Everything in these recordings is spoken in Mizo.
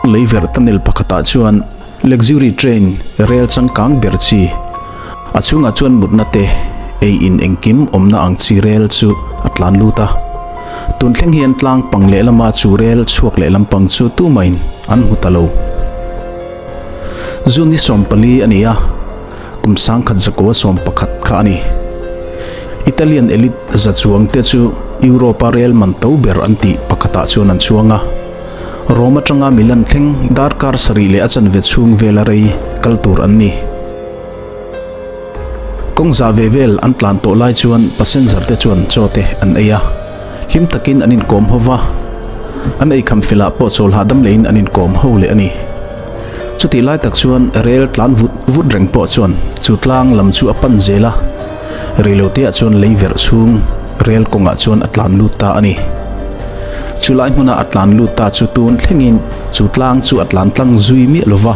Leiverh tunnel pakhatah chuan luxury train rel changkang ber chi a chhungah chuan mutna te ei in engkim awmna ang chi rel chu a tlan lut a. Tun thleng hian tlang pang lehlama chu rel chhuak leh lampang chu tumahin an hmu ta lo. June ni 14 a ni a, kum 1911 kha a ni. Italian elite za chuang te chu Europe-a rel man to ber an tih pakhatah chuan an chuang a. Rome atanga Milan thleng darkar sarih leh a chanve chhung vela rei kal tur an ni. Kawng zah ve vel an tlan tawh lai chuan passenger te chuan chaw te an ei a, hlim takin an inkawm ho va. An eikham felah pawh chawl hahdam lehin an inkawm ho leh a ni. Chutih lai tak chuan rel tlan vut vut reng pawh chuan chu tlang lam chu a pan zel a, reiloteah chuan lei verh chhung rel kawngah chuan a tlan lut ta a ni. Chu lai hmuna a tlan lut ta chu tun thlengin chu tlang chu a tlan tlang zui miah lo va,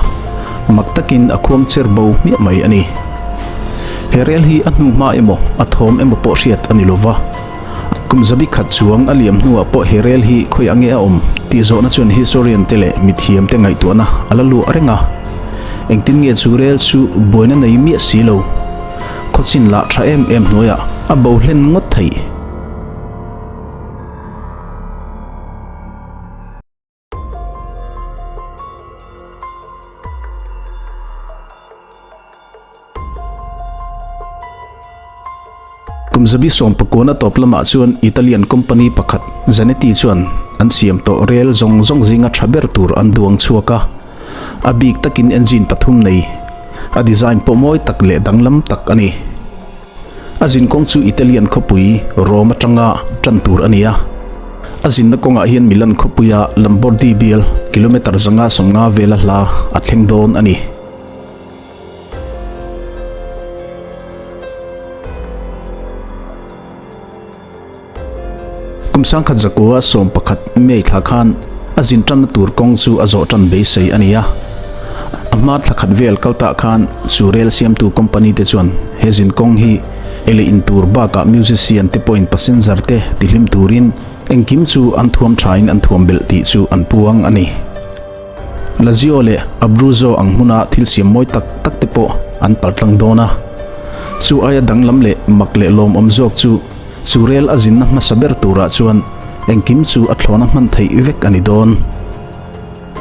mak takin a khuang cher bo hmiah mai a ni. He rel hi a hnu hma emaw a thawm emaw pawh hriat a ni lo va. Kum zabi khat chuang a liam hnuah pawh he rel hi khawiah nge a awm tih zawhna chuan historian te leh mithiam te ngaihtuahna a la luah reng a. Engtin nge chu rel chu buaina nei miah si lo? Khawchin lah tha em em hnuaiah a bo hlen ngawt theih. Kum zabi sawmpakuana tawp lamah chuan Italian company pakhat Zanetti chuan an siam tawh rel zawng zawng zinga tha ber tur an duang chhuak a, a bik takin engine pathum nei, a design pawh mawi tak leh danglam tak a ni. A zin kawng chu Italian khawpui Rome atanga tan tur a ni a. A zinna kawngah hian Milan khawpuia Lombardy bial kilometre 150 vela hla a thleng dawn a ni. Kum 1911 May thla khan a zin tanna tur kawng chu a zawh tan beisei a ni a. A hma thla khat vel kal tah khan chu rel siamtu company te chuan he zin kawng hi ei leh in tur bakah musician te pawhin passenger te tihlim turin engkim chu an thuam thain an thuam belh tih chu an puang a ni. Lazio leh Abruzzo ang hmuna thil siam mawi tak tak te pawh an paltlang dawn a. Chu aia danglam leh mak leh lawmawm zawk chu chu rel a zinna hmasa ber turah chuan engkim chu a thlawna hman theih vek a ni dawn.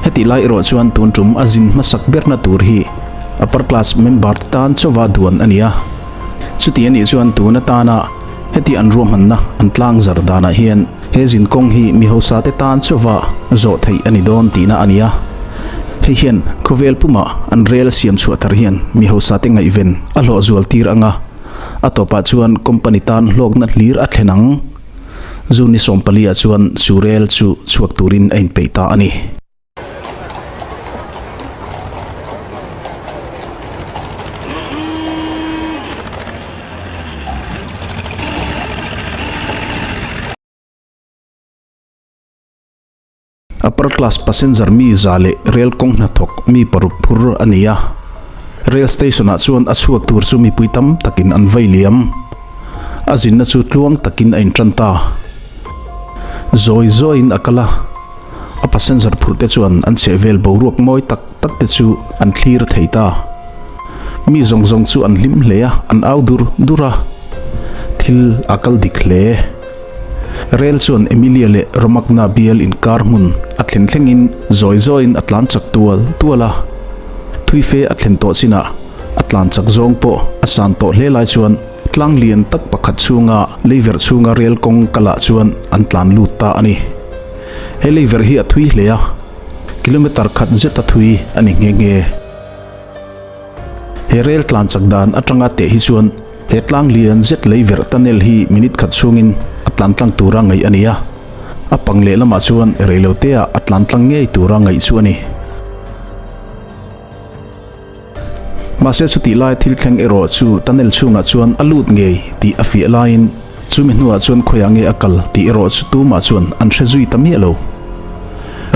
Hetih lai erawh chuan tun tum a zin hmasak berna tur hi upper class member te tan chauva duan a ni a. Chuti anih chuan tun atana heti an ruahmanna an tlangzar danah hian He zinkawng hi mi hausa te tan chauva zawh theih a ni dawn tihna a ni a. Hei hian khawvel puma an rel siam chhuah thar hian mi hausa te ngaihven a hlawh zual tir ang a, a tawpah chuan company tan hlawkna hlir a thlen ang. June ni 14 ah chuan chu rel chu chhuak turin a inpeih ta a ni. Upper class passenger mi za leh rel kawng hnathawk mi paruk phur a ni a. Rail station ah chuan a chhuak tur chu mipui tam takin an vei liam. A zinna chu tluang takin a intan ta. Zawi zawiin a kal a. A passenger phurh te chuan an chhehvel boruak mawi tak tak te chu an thlir thei ta. Mi zawng zawng chu an hlim hle a, an au dur dur a. Thil a kal dik hle. Rel chuan Emilia leh Romagna bial inkar hmun a thlen thlengin zawi zawiin a tlan chak tual tual a. Thui fe a thlen tawh chinah a tlan chak zawng pawh a san tawh hle lai chuan tlang lian tak pakhat chhunga leiverh chhunga rel kawng kalah chuan an tlan lut ta a ni. He leiverh hi a thui hle a, kilometre khat zet a thui a ni nghe nghe. He rel tlan chak dan atanga teh hi chuan he tlang lian zet leiverh tunnel hi minute khat chhungin a tlan tlang tura ngaih a ni a, a pang leh lamah chuan reiloteah a tlan tlang ngei tura ngaih chu a ni. Mahse chutih lai thil thleng erawh chu tunnel chhungah chuan a lut ngei tih a fiah laiin chumi hnuah chuan khawiah nge a kal tih erawh chu tumah chuan an hre zui ta miah lo.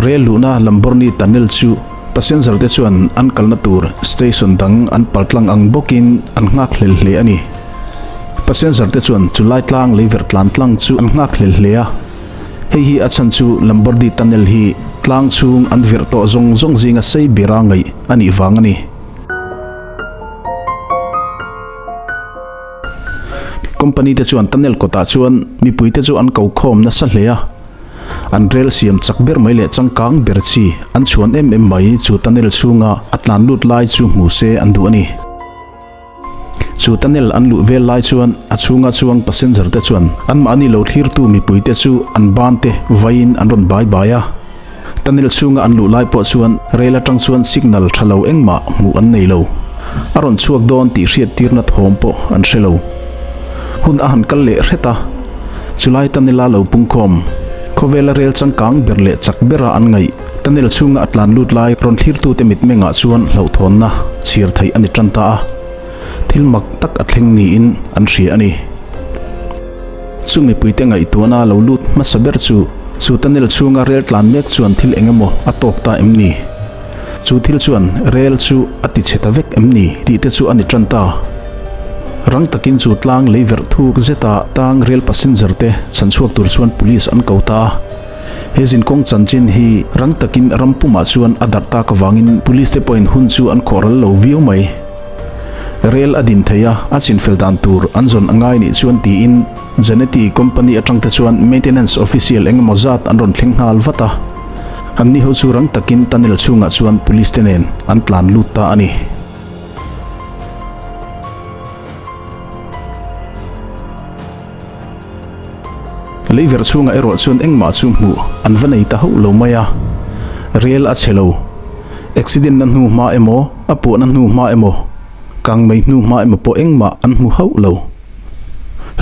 Rel luhna Lamborghini tunnel chu passenger te chuan an kalna tur station dang an paltlang ang bawkin an nghak hlel hle a ni. Passenger te chuan chulai tlang leiverh tlan tlang chu an nghak hlel hle a. Hei hi a chhan chu Lombardy Tunnel hi tlang chhung an verh tawh zawng zawng zinga sei bera ngaih a nih vang a ni. Company te chuan tunnel kawtah chuan mipui te chu an ko khawm nasa hle a. An rel siam chak ber mai leh changkang ber chi an chhuan em em mai chu tunnel chhunga a tlan lut lai chu hmu se an duh a ni. Chu tunnel an luh vel lai chuan a chhunga chuang passenger te chuan anmahni lo thlirtu mipui te chu an ban te vaiin an rawn bai bai a. Tunnel chhunga an luh lai pawh chuan rel atang chuan signal tha lo engmah hmuh an nei lo. A rawn chhuak dawn tih hriat tirna thawm pawh an hre lo. Hun a han kal leh hret a, chulai tunnel-a lo pungkhawm, khawvela rel changkang ber leh chak bera an ngaih tunnel chhunga a tlan lut lai rawn thlirtute mitmengah chuan hlauhthawnna chhir theih a ni tan ta a, thil mak tak a thleng niin an hria a ni. Chu mipuite ngaihtuahna lo lut hmasa ber chu, chu tunnel chhunga rel tlan mek chuan thil eng emaw a tawk ta em ni? Chu thil chuan rel chu a ti chhe ta vek em ni? tih te chu a ni tan ta. Rang takin chu tlang lei verh thuk zeta tang rel passenger te chhan chhuak tur chuan police an ko ta a. He zinkawng chanchin hi rang takin ram pumah chuan a darh tak avangin police te pawhin hun chu an khawhral lo viau mai. Rel a din thei a, a chinfel dan tur an zawn a ngai nih chuan tiin Janeti company atang te chuan maintenance official eng emaw zat an rawn thleng nghal vat a. Anni ho chu rang takin tunnel chhungah chuan police te nen an tlan lut ta a ni. Leiverh chhungah erawh chuan engmah chu hmuh an va nei ta hauh lo mai a, rel a chhe lo. Accident na hnu hma emaw, a puahna hnu hma emaw, kang mai hnu hma emaw pawh engmah an hmu hauh lo.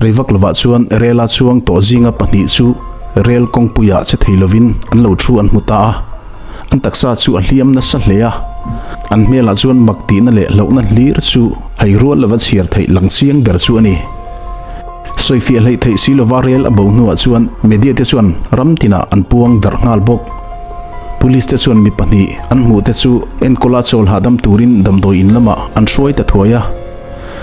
Rei vak lovah chuan rela chuang tawh zinga pahnih chu rel kawngpuiah che thei lovin an lo thu an hmu ta a. An taksa chu a hliam nasa hle a, an hmelah chuan mak tihna leh hlauhna hlir chu hei rual lova chhiar theih lang chiang ber chu a ni. Sawifiah hleih theih si lova rel a bo hnuah chuan media te chuan ram tinah an puang darh nghal bawk. Police te chuan mi pahnih an hmuh te chu enkawla chawl hahdam turin damdawi in lamah an hruai ta thuai a.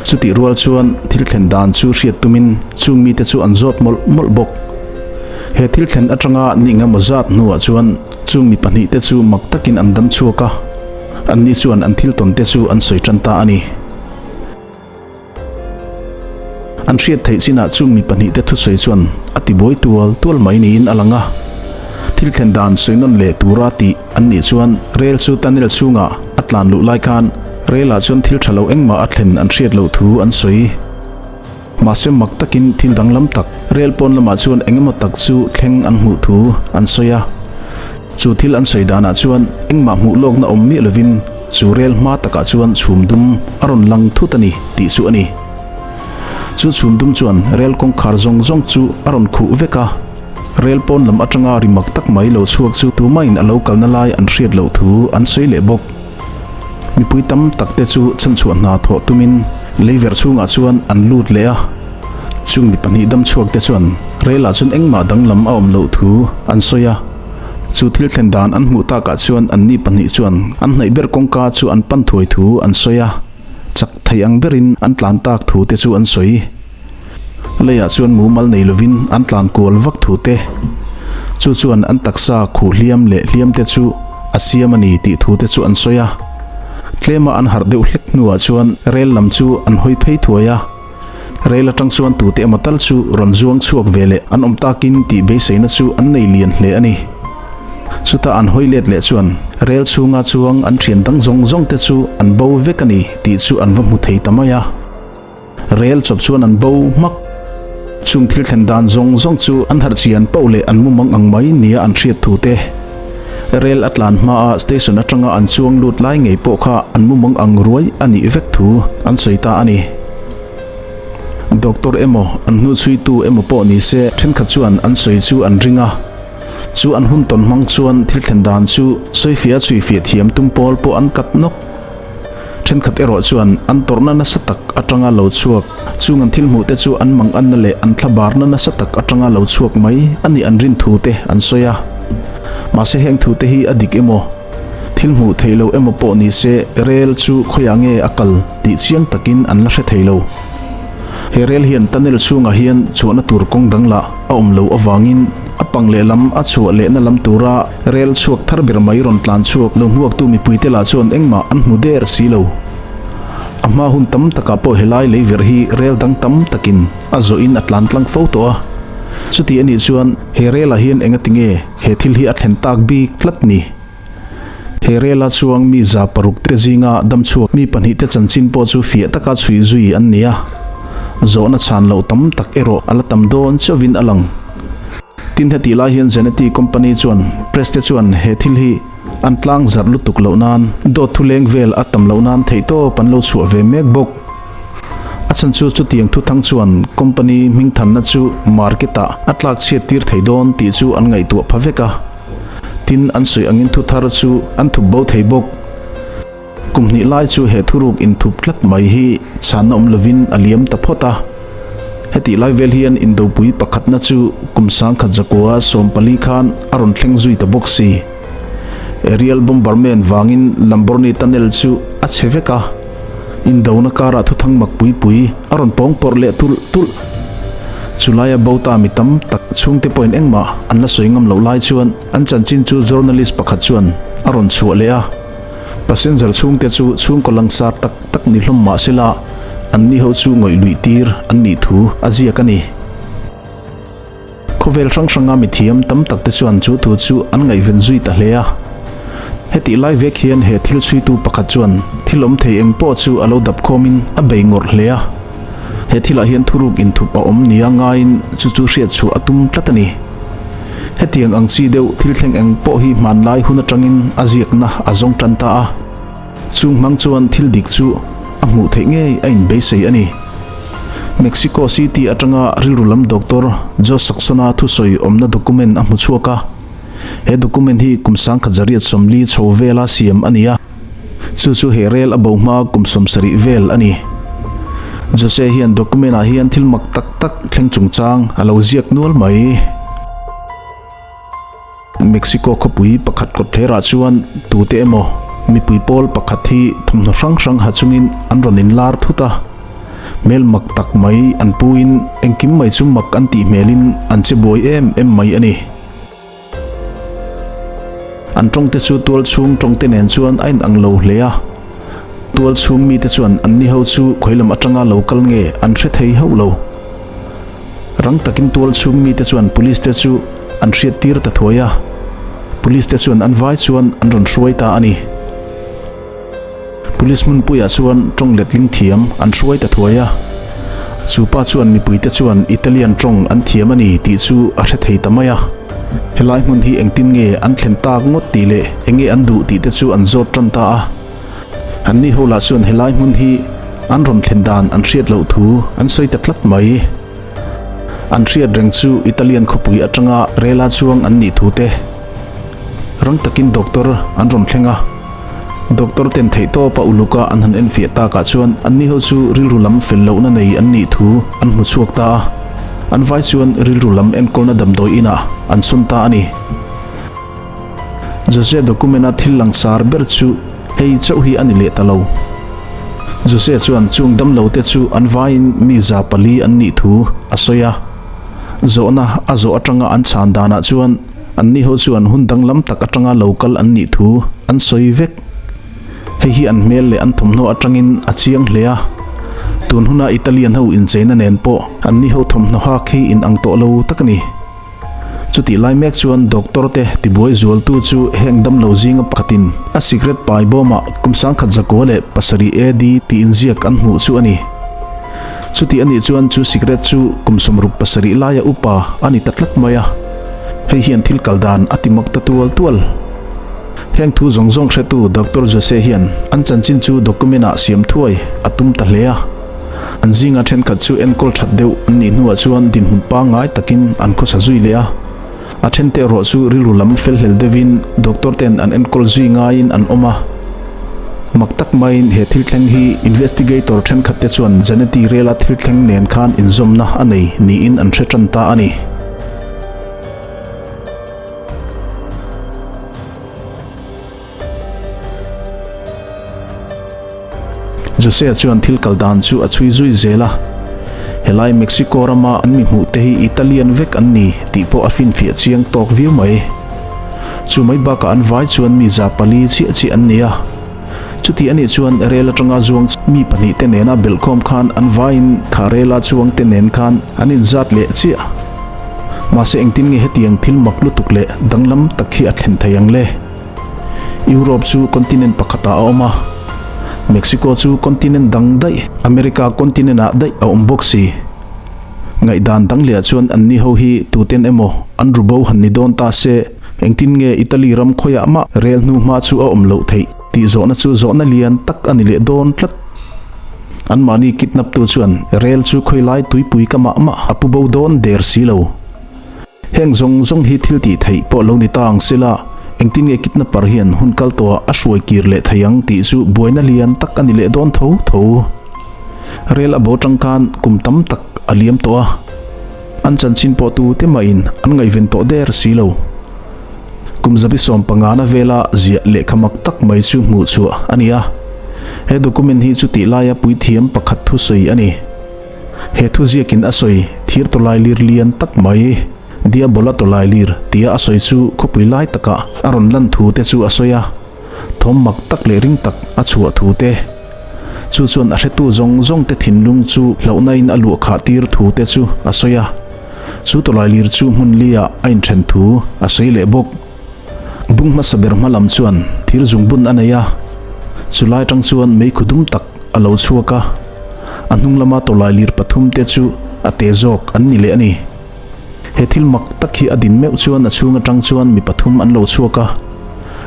Chutih rual chuan thil thlen dan chu hriat tumin chung mite chu an zawt mawlh mawlh bawk. He thil thlen atanga ni engemaw zat hnuah chuan chung mi pahnih te chu mak takin an dam chhuak a, anni chuan an thil tawn te chu an sawi tan ta a ni. An hriat theih chinah chung mi pahnihte thusawi chuan a tibuai tual tual mai niin a lang a. Thil thlen dan sawi nawn leh tura tih an nih chuan rel chu tunnel chhungah a tlan luh lai khan relah chuan thil tha lo engmah a thlen an hriat loh thu an sawi. Mahse mak takin thil danglam tak rel pawn lamah chuan eng emaw tak chu thleng an hmuh thu an sawi a. Chu thil an sawi danah chuan engmah hmuh lawkna awm miah lovin chu rel hma takah chuan chhum dum a rawn lang thut a ni tih chu a ni. Chu chhum dum chuan rel kawngkhar zawng zawng chu a rawn khuh vek a, rel pawn lam atanga ri mak tak mai lo chhuak chu tumahin a lo kalna lai an hriat loh thu an sawi leh bawk. Mipui tam tak te chu chhanchhuah hna thawh tumin leiverh chhungah chuan an lut leh a. Chung mi pahnih dam chhuak te chuan relah chuan engmah danglam a awm loh thu an sawi a. Chu thil thlen dan an hmuh takah chuan anni pahnih chuan an hnaih ber kawngka chu an pan thuai thu an sawi a, chak thei ang berin an tlan tak thu te chu an sawi. Leiah chuan mumal nei lovin an tlan kual vak thu te, chu chuan an taksa khuh hliam leh hliam te chu a siam a ni tih thu te chu an sawi a. Tlema an harh deuh hlek hnuah chuan rel lam chu an hawi phei thuai a. Rel atang chuan tute emaw tal chu rawn zuang chhuak ve leh an awm takin tih beiseina chu an nei lian hle a ni. Chutah an hawi let leh chuan rel chhunga chuang an thian dang zawng zawng te chu an bo vek a ni tih chu an va hmu thei ta mai a. Rel chawp chuan an bo hmak. Chung thil thlen dan zawng zawng chu an harh chian poh leh an mumang ang mai nia an hriat thu te. Rel a tlan hmaa station atanga an chuang lut lai ngei pawh kha an mumang ang ruai a nih vek thu an sawi ta a ni. Doctor emaw an hnuchhuitu emaw pawh ni se thenkhat chuan an sawi chu an ring a. Chu an hun tawn hmang chuan thil thlen dan chu sawifiah chhuifiah thiam tum pawl pawh an kat nawk. Thenkhat erawh chuan an tawrhna nasa tak atanga lo chhuak, chung an thil hmuh te chu an manganna leh an thlabarna nasa tak atanga lo chhuak mai a nih an rin thu te an sawi a. Mahse heng thu te hi a dik emaw, thil hmuh theih loh emaw pawh ni se rel chu khawiah nge a kal tih chiang takin an la hre thei lo. He rel hian tunnel chhungah hian chhuahna tur kawng dang lah. a awm loh avangin a pang lehlam a chhuah lehna lam tura rel chhuak thar ber mai rawn tlan chhuak lo hmuaktu mipuite lah chuan engmah an hmu der si lo. A hma hun tam takah pawh helai leiverh hi rel dang tam takin a zawhin a tlan tlang fo tawh a. Chuti a nih chuan he relah hian engatinge he thil hi a thlen tak bik tlat ni? He rela chuang mi 600 te zinga damchhuak mi pahnihte chanchin pawh chu fiah taka chhui zui an ni a, zawhna chhan loh tam tak erawh a la tam dawn chauhin a lang. Tin, hetih lai hian Zanetti company chuan press te chuan he thil hi an tlang zarh lutuk loh nan dawt thu leng vel a tam loh nan theihtawp an lo chhuah ve mek bawk. A chhan chu chutiang thuthang chuan company hmingthanna chu market ah a tlak chhiat tir thei dawn tih chu an ngaihtuah pha vek a. Tin, an sawi angin thu thar chu an thup bo thei bawk. Kum hnih lai chu he thuruk inthup tlat mai hi chhanna awm lovin a liam ta phawt a. Hetih lai vel hian indopui pakhatna chu kum 1914 khan a rawn thleng zui ta bawk si. Aerial bombardment vangin Lamborghini tunnel chu a chhe vek a. Indona karah thuthang mak pui pui a rawn pawng pawrh leh tulh tulh. Chulaia bo ta mi tam tak chhungte pawhin engmah an la sawi ngam loh lai chuan an chanchin chu journalist pakhat chuan a rawn chhuah leh a. Passenger chhungte chu chhungkaw langsar tak tak ni hlawm mah sela anni ho chu ngawih luih tir an nih thu a ziak a ni. Khawvel hrang hranga mithiam tam tak te chuan chu thu chu an ngaihven zui ta hle a. Hetih lai vek hian he thil chhuitu pakhat chuan thil awm thei eng pawh chu a lo dap khawmin a bei ngawrh hle a. He thilah hian thuruk inthup a awm nia ngaiin chu chu hriat chhuah a tum tlat a ni. Hetiang ang chi deuh thil thleng eng pawh hi hmanlai hun atangin a ziakna a zawng tan ta a. Chung hmang chuan thil dik chu a hmuh theih ngei a inbeisei a ni. Mexico City atanga rilru lam doctor Joe Saxon-a thusawi awmna document a hmu chhuak a. He document hi kum 1940 chho vela siam a ni a, chu chu he rel a bo hma kum 70 vel a ni. Jose hian document-ah hian thil mak tak tak thleng chungchang a lo ziak nual mai. Mexico khawpui pakhat kawtthlerah chuan tute emaw mipui pawl pakhat hi thawmhnaw hrang hrang ha chungin an rawn inlar thut a. Hmel mak tak mai an puin engkim mai chu mak an tih hmelin an che buai em em mai a ni. An tawngte chu tual chhung tawngte nen chuan a inang lo hle a. Tual chhung mite chuan anni ho chu khawilam atanga lo kal nge an hre thei hauh lo. Rang takin tual chhung mite chuan police te chu an hriat tir ta thuai a, police te chuan an vai chuan an rawn hruai ta a ni. Police hmunpuiah chuan tawng letling thiam an hruai ta thuai a, chu pa chuan mipui te chuan Italian tawng an thiam a ni tih chu a hre thei ta mai a. Helai hmun hi engtin nge an thlen tak ngawt tih leh enge an duh tih te chu an zawt tan ta a. Anni ho lah chuan helai hmun hi an rawn thlen dan an hriat loh thu an sawi ta tlat mai. An hriat reng chu Italian khawpui atanga rela chuang an nih thu te. Rang takin doctor an rawn thleng a, doctor ten theihtawpa uluka an han enfiah takah chuan anni ho chu rilru lam fel lohna nei an nih thu an hmu chhuak ta a. An vai chuan rilru lam enkawlna damdawi inah an sawn ta a ni. Jose document-a thil langsar ber chu hei chauh hi a ni leh ta lo. Jose chuan chung damlote chu an vaiin mi 400 an nih thu a sawi a. Zawhna a zawh atanga an chhan danah chuan anni ho chuan hun danglam tak atanga lo kal an nih thu an sawi vek. Hei hi an hmel leh an thawmhnaw atangin a chiang hle a. Tun huna Italian ho incheina nen pawh anni ho thawmhnaw hak hi inang tawh lo tak a ni. Chutih lai mek chuan doctor te tibuai zualtu chu heng damlo zinga pakhatin a cigarette pai bawmah kum 1907 AD tih inziak an hmuh chu a ni. Chutih a nih chuan chu cigarette chu kum 67 laia upa a ni ta tlat mai a. Hei hian thil kal dan a ti mak ta tual tual. Heng thu zawng zawng hretu Doctor Jose hian an chanchin chu document ah siam thuai a tum ta hle a. An zinga thenkhat chu enkawl that deuh an nih hnuah chuan dinhmun pangngai takin an khawsa zui leh a. A thente erawh chu rilru lam felhlel deuhin doctor ten an enkawl zui ngaiin an awm a. Mak tak maiin he thil thleng hi investigator thenkhat te chuan Janeti rela thil thleng nen khan inzawmna a nei niin an hre tan ta a ni. Jose-a chuan thil kal dan chu a chhui zui zel a. Helai Mexico rama an mi hmuhte hi Italian vek an ni tih pawh a finfiah chiang tawk viau mai. Chu mai bakah an vai chuan mi 400 chiah chiah an ni a. Chuti a nih chuan rel atanga zuang mi pahnihte nena belhkhawm khan an vaiin kha rela chuangte nen khan an inzat leh chiah. Mahse engtin nge hetiang thil mak lutuk leh danglam tak hi a thlen thei ang le? Europe chu continent pakhatah a awm a, Mexico chu continent dang daih, America continent ah daih a awm bawk si. Ngaihdan dang leh ah chuan anni ho hi tuten emaw an ru bo han ni dawn ta se, engtin nge Italy ram khawiah mah rel hnu hma chu a awm loh theih tih zawhna chu zawhna lian tak a ni leh dawn tlat. Anmahni kidnap tu chuan rel chu khawilai tuipui ka mah mah a pu bo dawn der si lo. Heng zawng zawng hi thil tih theih pawh lo ni ta ang sela, engtin nge kidnapper hian hun kal tawhah a hruai kir leh thei ang tih chu buaina lian tak a ni leh dawn tho tho. Rel a bo tang khan kum tam tak a liam tawh a, an chanchin pawh tute mahin an ngaihven tawh der si lo. Kum 75na vela ziah lehkha mak tak mai chu hmuh chhuah a ni a, he document hi chutih laia puithiam pakhat thusawi a ni. He thuziakin a sawi thir tawlai lir lian tak mai, Diabola tawlai lir tia a sawi chu khawpui lai takah a rawn lan thu te chu a sawi a, thawm mak tak leh ring tak a chhuah thu te. Chu chuan a hretu zawng zawng te thinlung chu hlauhnain a luah khah tir thu te chu a sawi a. Chu tawlai lir chu hmun liah a inthen thu a sawi leh bawk. Bung hmasa ber hma lam chuan thir zungbun a nei a, chulai atang chuan meikhu dum tak a lo chhuak a, a hnung lama tawlai lir pathum te chu a te zawk an ni leh a ni. He thil mak tak hi a din meuh chuan a chhung atang chuan mi pathum an lo chhuak a,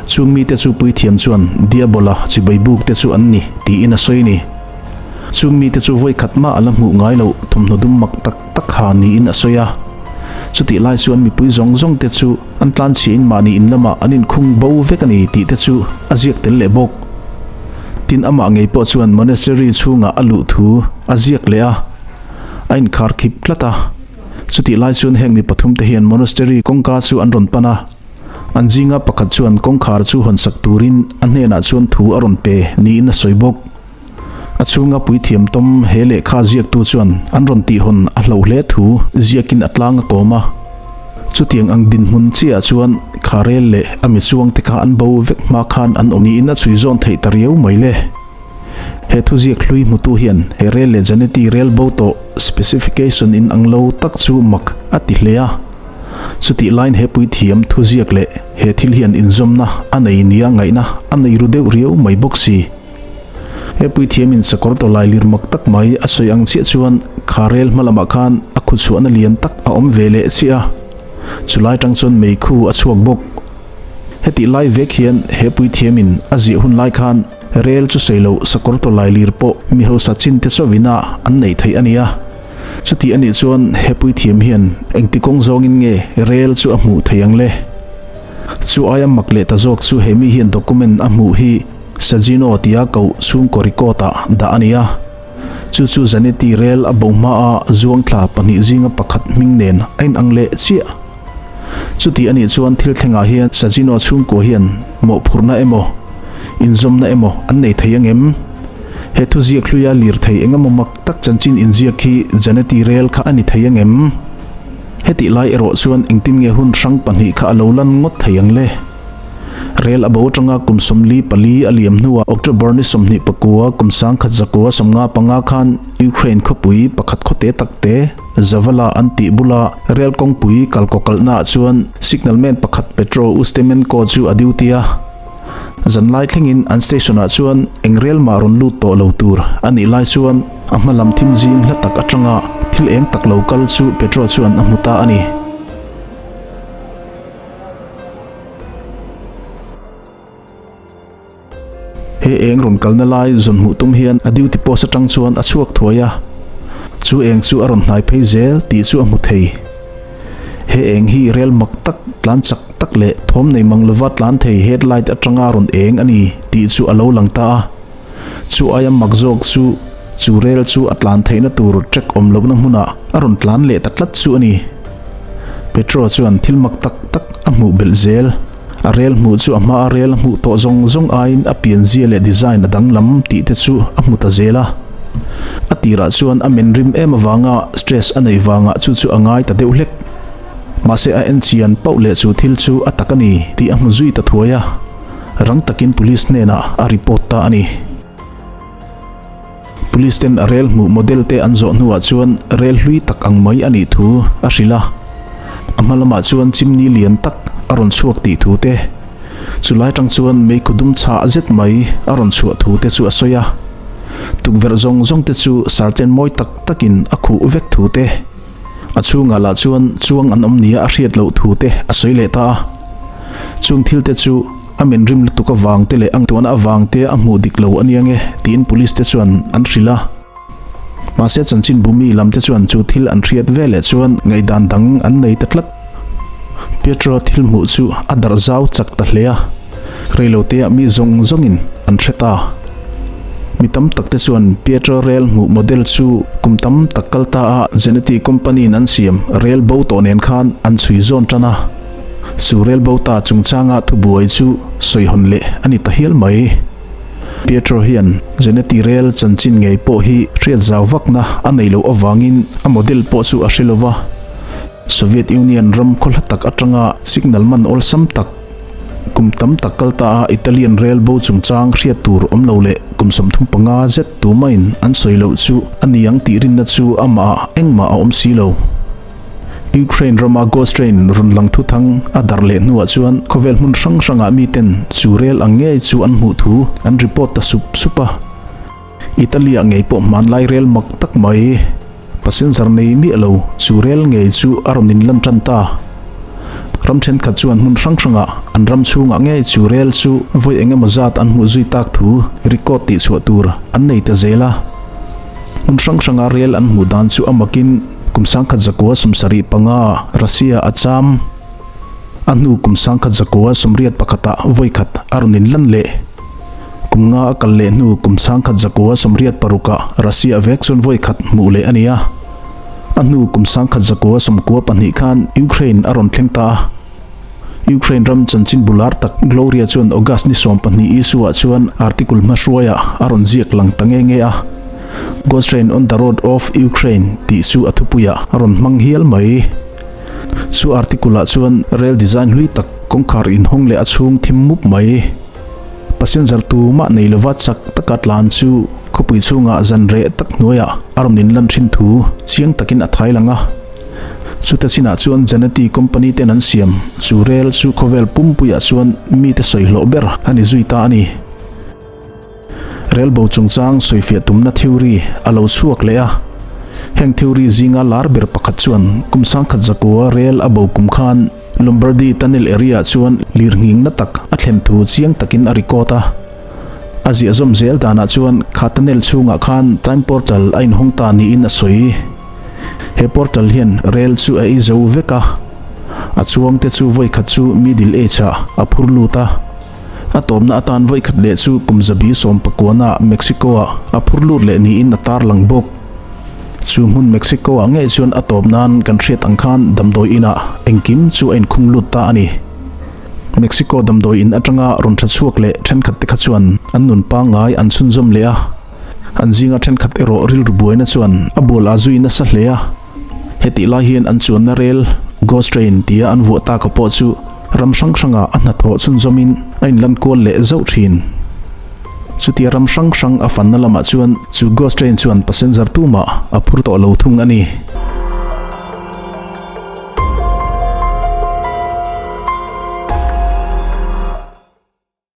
chung mite chu puithiam chuan Diabola chibai buk te chu an ni tiin a sawi a ni. Chung mite chu vawi khat mah a la hmuh ngai loh thawmhnaw dum mak tak tak ha niin a sawi a. Chutih lai chuan mipui zawng zawng te chu an tlanchhiahin mahni in lamah an inkhung bo vek a ni tih te chu a ziak tel leh bawk. Tin amah ngei pawh chuan monastery chhungah a luh thu a ziak leh a, a inkhar khip tlat a. Chutih lai chuan heng mi pathum te hian monastery kawngka chu an rawn pan a, an zinga pakhat chuan kawngkhar chu hawnsak turin a hnenah chuan thu a rawn pe niin a sawi bawk. A chhunga puithiam tawm he lehkha ziaktu chuan an rawn tihhawn a hloh hle thu ziakin a tlang a kawm a. Chutiang ang dinhmun chiahah chuan kha rel leh a mi chuangte kha an bo vek hma khan an awm niin a chhui zawn theih ta riau mai le. He thuziak hlui hmutu hian he rel leh Janeti rel bo tawh specification in ang lo tak chu mak a ti hle a. Chutih laiin he puithiam thuziak leh he thil hian inzawmna a nei nia ngaihna a nei ru deuh riau mai bawk si. He puithiamin sakawr tawlai lir mak tak mai a sawi ang chiah chuan kha rel hma lamah khan a khu chhuahna lian tak a awm ve leh chiah a, chulai tang chuan meikhu a chhuak bawk. Hetih lai vek hian he puithiamin a ziah hun lai khan rel chu sawi loh sakawr tawlai lir pawh mi hausa chin te chauhin a an neih theih a ni a. Chutih a nih chuan he puithiam hian engti kawng zawngin nge rel chu a hmuh theih ang le? Chu aia mak leh ta zawk chu he mi hian document a hmuh hi Saginaw tia koh chhungkaw record ah dah a ni a, chu chu Zanetti rel a bo hma a zuang thla pahnih zinga pakhat hming nen a inang leh chiah. Chuti a nih chuan thil thlengah hian Saginaw chhungkua hian mawhphurhna emaw, inzawmna emaw an nei thei angem? He thuziak hluia lirthei engemaw mak tak chanchin inziak hi Zanetti rel kha a ni thei angem? Hetih lai erawh chuan engtin nge hun hrang pahnih kha a lo lan ngawt thei ang le? Rel a bo atanga kum 44 a liam hnuah October ni 29 kum 1995 khan Ukraine khawpui pakhat khawte takte Zavala an tih bula rel kawngpui kalkaw kalhnaah chuan signalman pakhat Petro Ustimenko chu a duty a. Zanlai thlengin an station-ah chuan eng rel mah rawn lut tawh lo tur a nih lai chuan a hma lam thim zing hla tak atanga thil eng tak lo kal chu Petro chuan a hmu ta a ni. He eng rawn kalna lai zawn hmuh tum hian a duty post atang chuan a chhuak thuai a, chu eng chu a rawn hnai phei zel tih chu a hmu thei. He eng hi rel mak tak, tlan chak tak leh thawm nei mang lova tlan thei headlight atanga rawn eng a ni tih chu a lo lang ta a. Chu aia mak zawk chu chu rel chu a tlan theihna tur track awm lohna hmunah a rawn tlan leh ta tlat chu a ni. Petro chuan thil mak tak tak a hmuh belh zel. A rel hmuh chu a hmaa rel a hmuh tawh zawng zawng aiin a pianzia leh design a danglam tih te chu a hmu ta zel a. A tirah chuan a men rim em avanga stress a neih vangah chu chu a ngai ta deuh hlek. Mahse a en chian pauh leh chu thil chu a tak a ni tih a hmu zui ta thuai a, rang takin police hnenah a report ta a ni. Police ten a rel hmuh model te an zawh hnuah chuan rel hlui tak ang mai a nih thu a hrilh a. A hma lamah chuan chimney lian tak a rawn chhuak tih thu te, chulai tang chuan meikhu dum chhah zet mai a rawn chhuah thu te chu a sawi a. Tukverh zawng zawng te chu sarchen mawi tak takin a khuh vek thu te, a chhungah lah chuan chuang an awm nia a hriat loh thu te a sawi leh ta a. Chung thil te chu. A min rim lutuk avang te leh a tuahna avang te a hmuh dik lo a nia nge tiin police te chuan an hrilh a. Mahse chanchin bumi lam te chuan chu thil an hriat ve leh chuan ngaihdan dang an nei ta tlat. Pietro thil hmuh chu a darh zau chak ta hle a, reiloteah mi zawng zawngin an hre ta. Mi tam tak te chuan Pietro rel hmuh model chu kum tam tak kal ta a Zenetti company in an siam rel bo tawh nen khan an chhui zawn tan a. Chu rel bo ta chungchanga thubuai chu sawihawn leh a ni ta hial mai. Pietro hian Zanetti rel chanchin ngei pawh hi hriat zau vakna a nei loh avangin a model pawh chu a hre lo va. Soviet Union ram khaw hla tak atanga signal man awlsam tak, kum tam tak kal ta a Italian rel bo chungchang hriat tur awm lo leh kum 35 zet tumahin an sawi loh chu a ni ang tih rinna chu amahah engmah a awm si lo. Ukraine rama ghost train rawn lang thuthang a darh leh hnuah chuan khawvel hmun hrang hrangah miten chu rel ang ngei chu an hmuh thu an report ta sup sup a. Italy-ah ngei pawh hmanlai rel mak tak mai, passenger nei miah lo chu rel ngei chu a rawn inlan tan ta. Ram thenkhat chuan hmun hrang hrangah an ram chhungah ngei chu rel chu vawi eng emaw zat an hmuh zui tak thu record tihchhuah tur an nei ta zel a. Hmun hrang hranga rel an hmuh dan chu a makin kum 1975 Russia a cham. A hnu kum 1981 ah vawikhat a rawn inlan leh. Kum nga a kal leh hnu kum 1986 ah Russia vek chuan vawikhat hmuh leh a ni a. A hnu kum 1992 khan Ukraine a rawn thleng ta a. Ukraine ram chanchin bular tak Gloria chuan August ni 12 issue ah chuan article hmahruaiah a rawn ziak lang ta nge nge a. Ghost Train on the Road of Ukraine tih chu a thupuiah a rawn hmang hial mai. Chu article ah chuan rail design hlui tak kawngkhar inhawng leh a chhung thim mup mai. Passenger tumah nei lova chak taka tlan chu khawpui chhungah zan reh tak hnuaiah a rawn inlan thin thu chiang takin a thai lang a. Chuta chinah chuan Zanetti company ten an siam chu rel chu khawvel pumpuiah chuan mite sawi hlawh ber a ni zui ta a ni. Rel bo chungchang sawifiah tumna theory a lo chhuak leh a. Heng theory zinga lar ber pakhat chuan kum 1900 rel a bo kum khan Lombardy tunnel area chuan lirnghingna tak a thlen thu chiang takin a record a. A ziahzawm zel danah chuan kha tunnel chhungah khan time portal a inhawng ta niin a sawi. He portal hian rel chu a ei zo vek a, a chuang te chu vawikhat chu middle age ah a phur lut a, a tawpna atan vawikhat leh chu kum 119 ah Mexico ah a phur lut leh niin a tarlang bawk. Chu hmun Mexico ah ngei chuan a tawp nan kan hriat ang khan damdawi inah engkim chu a inkhung lut ta a ni. Mexico damdawi in atanga rawn tha chhuak leh thenkhat te kha chuan an nun pangngai an chhunzawm leh a. An zinga thenkhat erawh rilru buaina chuan a bual a zui nasa hle a. Hetih lai hian an chuanna rel, Ghost Train tia an vuah taka pawh chu ram hrang hrangah a hnathawh chhunzawmin a inlan kual leh zauh thin. Chutia ram hrang hrang a fanna lamah chuan chu Ghost Train chuan passenger tumah a phur tawh lo thung a ni.